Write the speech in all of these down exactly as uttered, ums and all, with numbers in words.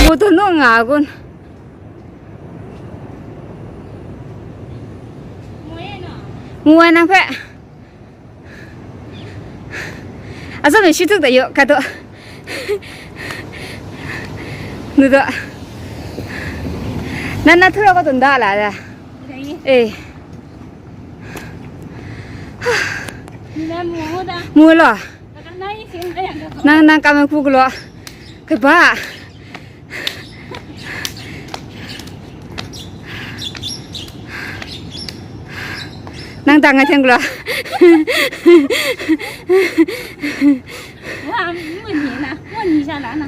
Ngu tawn naw nga a kun? Ngu ai nang hpe. Atsawm ni shi tuk da yaw, ka taw. Nu taw. Nan na htura kaw tawn da la da. Eh. Mu law. Nang, nang kam ai hku galaw. Kaba. Nang dang ai hten galaw. Wa, ngun ni na, ngun ni sha la na.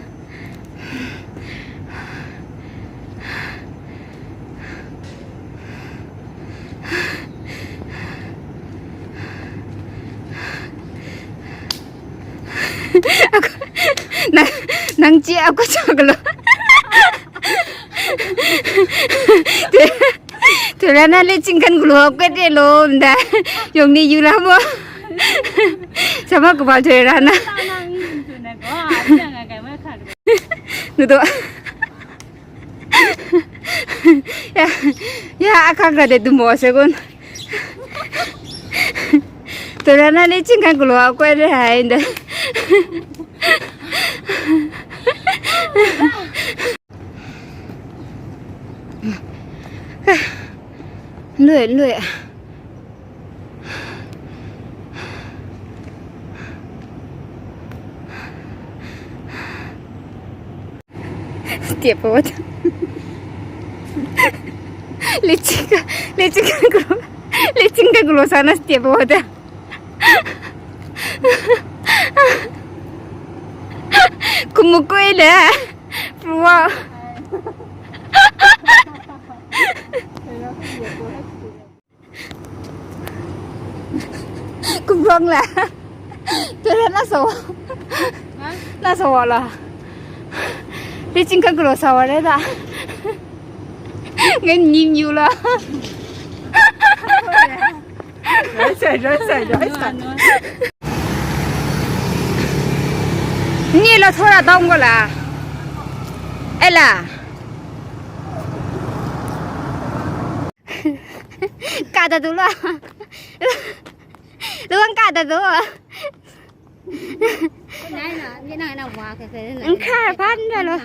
Nang, nang chye a kau cha galaw. Tara na le chingkan galaw kwet re lo nda. Yawng ni yu la mo. Sama kaba tara na. Nu taw. Ya, ya, akang ka de dum mo se kun. Tara na le chingkan galaw a kwet re ai nda. Lui, lui. Step forward. Lechinga, lechinga gro, lechinga gro sana step forward. Kumukoi le. Pruwa. Kumrong la. Tara na so. Na so la. Lechinga galaw sa wa re da. Ngan nim yu la. Rai sai, rai sai, rai sai. Ni lo thora tong ko la. Ela. Ka da du lo. Lo ka da du. Nai na, ni na na wa ke ke. Ang ka pan da lo.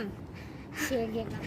Shege na.